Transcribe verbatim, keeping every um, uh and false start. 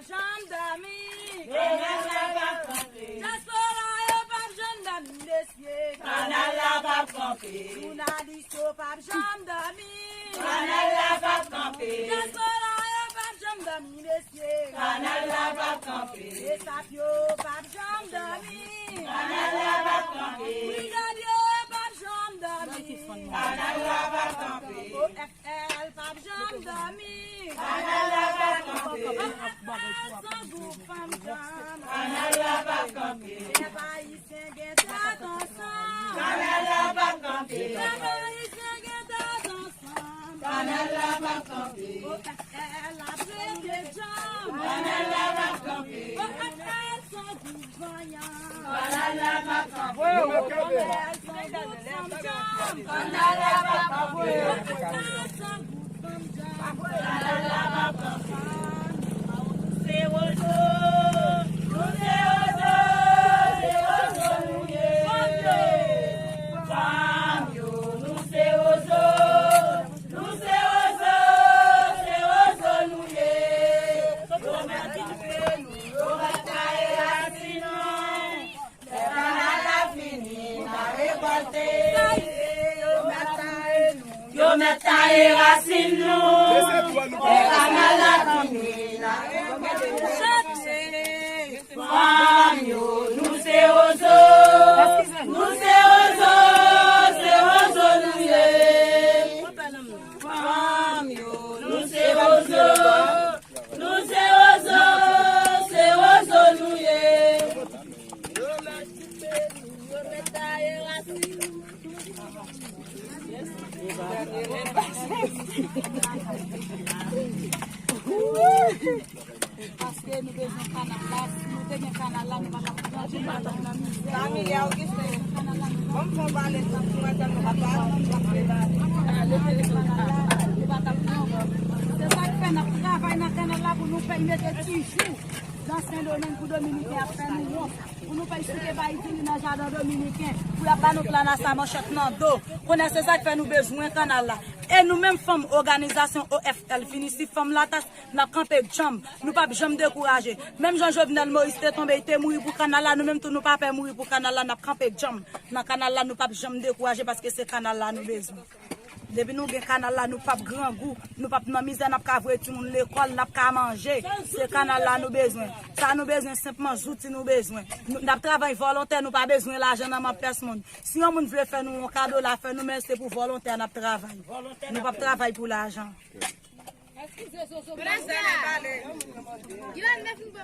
Janm dòmi. Kanal la p ap kanpe. Dyaspora yo p ap janm dòmi, mesye. Kanal la p ap kanpe. Jounalis yo p ap janm dòmi. Kanal la p ap kanpe. Dyaspora yo p ap janm dòmi, mesye. Kanal la p ap kanpe. Besap yo p ap janm dòmi. Kanal la p ap kanpe. Brigad yo p ap janm dòmi. Kanal la p ap kanpe. O F L p ap janm dòmi. Kanal la p ap kanpe. San gwoup fanm janm. Kanal la p ap kanpe. Pèp ayisyen gen tèt ansanm. Kanal la p ap kanpe. Pèp ayisyen gen tèt ansanm. Kanal la p ap kanpe. O F L ap rete djanm. Kanal la p ap kanpe. O F L san gwoup vanyan. Kanal la p ap kanpe. O F L san gwoup fanm djanm. Kanal la p ap kanpe. O F L san gwoup fanm djanm. Kanal la p ap kanpe. Nou se wozo, nou se wozo, se wozo nou ye. Fanm yo, nou se wozo, nou se wozo, se wozo nou ye. Yo mèt toufe nou, yo mèt taye rasin nou. Lè kanal la fini, n a rekòlte. Yo mèt taye nou. Yo mèt taye rasin nou. Lè kanal la fini, n a rekòlte. Fanm yo, nou se wozo. Nou se wozo, se wozo nou ye. Fanm yo, nou se wozo. Nou se wozo, se wozo nou ye. Yo mèt toufe nou, yo mèt taye rasin nou. Paske nou bezwen kanal la. Si nou te gen kanal la, nou pa t ap plonje nou nan mizè. Kanal la, nou pa t ap plonje nou nan mizè. Se sa k fè n ap travay nan kanal la pou nou fè mete ti jou nan Sendomeng pou Dominiken ap fè nou wont. Pou nou fè site bay diri nan jaden Dominiken. Pou y ap ba nou planasa manchèt nan do. Konnen se sa k fè nou bezwen kanal la. E nou menm fanm òganizasyon O F L Fini si fanm Latas, n ap kanpe djanm. Nou p ap janm dekouraje. Menm jan Jovenel Moïse te tonbe, li te mouri pou kanal la, nou menm tou nou pa pè mouri pou kanal la, n ap kanpe djanm. Nan kanal la, nou p ap janm dekouraje paske se kanal la nou bezwen. Depi nou gen kanal la, nou p ap grangou, nou p ap nan mizè, n ap ka voye timoun lekòl, n ap ka manje. Se kanal la nou bezwen. Sa nou bezwen, senpman zouti nou bezwen. Nou, n ap travay volontè, nou pa bezwen lajan nan men pèsonn. Si yon moun vle fè nou yon kado, l a fè nou, men se pou volontè n ap travay. Nou p ap travay pou lajan.